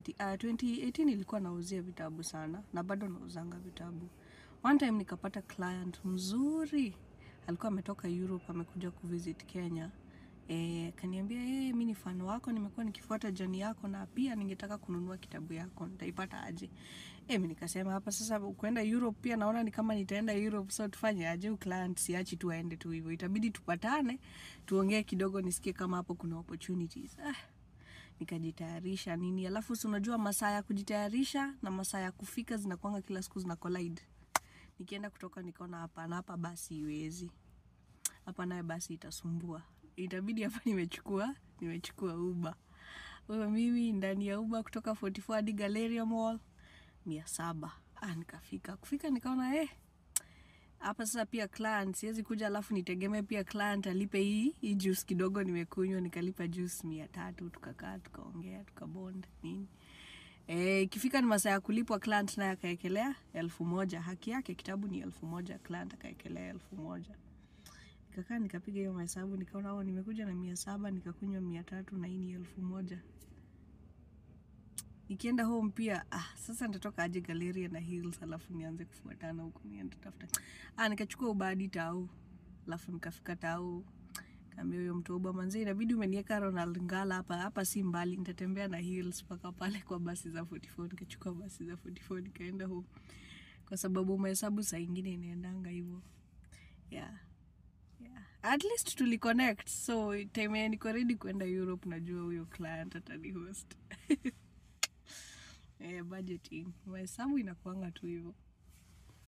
2018 nilikuwa nauzia vitabu sana na bado nauzanga vitabu. One time nikapata client mzuri, alikuwa ametoka Europe, amekuja kuvisit Kenya. Kaniambia, "Mi ni fan wako, nimekuwa nikifuata journey yako na pia ningetaka kununua kitabu yako, nitaipata aje?" Mi nikasema, "Hapa sasa kwenda Europe pia naona ni kama nitaenda Europe, so tufanye aje? Huyu client siachi tu aende tu hivyo, itabidi tupatane, tuongee kidogo, nisikie kama hapo kuna opportunities." Ah, nikajitayarisha nini, alafu si unajua masaa ya kujitayarisha na masaa ya kufika zinakuanga kila siku zina collide. Nikienda kutoka nikaona hapana, hapa basi iwezi, hapa naye basi itasumbua, itabidi hapa nimechukua Uber. Wewe, mimi ndani ya Uber kutoka 44 hadi Galleria Mall 700. Ah, nikafika, kufika nikaona, eh, hapa sasa pia client siwezi kuja alafu nitegemee pia client alipe hii juice kidogo nimekunywa. Nikalipa juice 300, tukakaa, tukaongea, tukabond nini. Ikifika ni masaa ya kulipwa, client naye akaekelea 1000, haki yake, kitabu ni 1000, client akaekelea 1000. Nikakaa nikapiga hiyo mahesabu, nikaona, oh, nimekuja na 700, nikakunywa 300 na hii ni 1000. Nikienda home pia, ah, sasa nitatoka aje Galleria na heels alafu nianze kufuatana huku niende tafuta? Ah, nikachukua Uber hadi tao, alafu nikafika tao, kaambia huyo mtu Uber, "Manze, inabidi umenieka Ronald Ngala hapa hapa, si mbali, nitatembea na heels mpaka pale kwa basi za 44." Nikachukua basi za 44 nikaenda home, kwa sababu mahesabu saa ingine inaendanga hivyo. Yeah. At least tuliconnect, so time yenye niko ready kwenda Europe najua huyo client atani host. Eh, budgeting, mahesabu inakuanga tu hivyo.